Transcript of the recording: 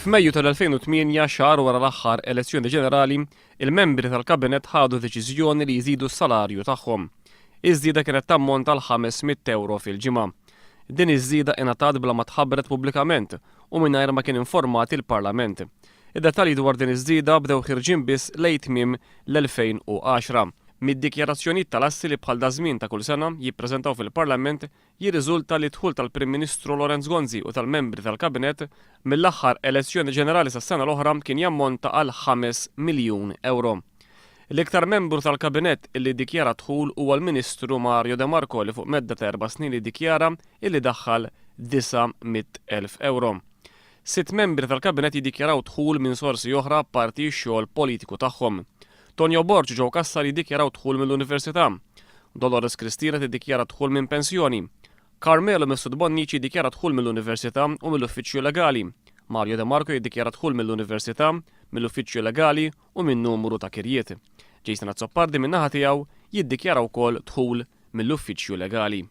F'Mejju tal-2008, xahar wara l-aħħar elezzjoni ġenerali, il-membri tal-Kabinett ħadu deċiżjoni li jżidu s-salarju tagħhom. Iż-żieda kienet tammonta għal 500 ewro fil-ġimgħa. Din iż-żieda ingħatat bla ma tħabbret pubblikament u mingħajr ma kien informat il-Parlament. Id-dettalji dwar din iż-żieda bdew ħirġin biss lejn tmiem l-2010. Mid-dikjarazzjonijiet tal-assi li bħal daż-żmien ta' kull sena jippreżentaw fil-Parlament jirriżulta li d-dħul tal-Prim Ministru Lawrence Gonzi u tal-membri tal-Kabinett mill-aħħar elezzjoni ġenerali sas-sena l-oħra kien jammonta għal 5 miljun ewro. L-iktar membru tal-Kabinett illi ddikjara dħul huwa l-Ministru Mario de Marco li fuq medda ta' erba' snin iddikjara illi daħħal 900,000 ewro. Sitt membri tal-Kabinett jiddikjaraw dħul minn sorsi oħra apparti x-xogħol politiku tagħhom. Tonio Borg u Joe Cassar jiddikjaraw dħul mill-Università. Dolores Cristina tiddikjara dħul minn pensjoni. Carmelo Mifsud Bonnici jiddikjara dħul mill-Università u mill-Uffiċċju Legali. Mario De Marco jiddikjara dħul mill-Università, mill-Uffiċċju Legali u minn numru ta' kirjiet. Jason Azzopardi min-naħa tiegħu jiddikjara wkoll dħul mill-Uffiċċju Legali.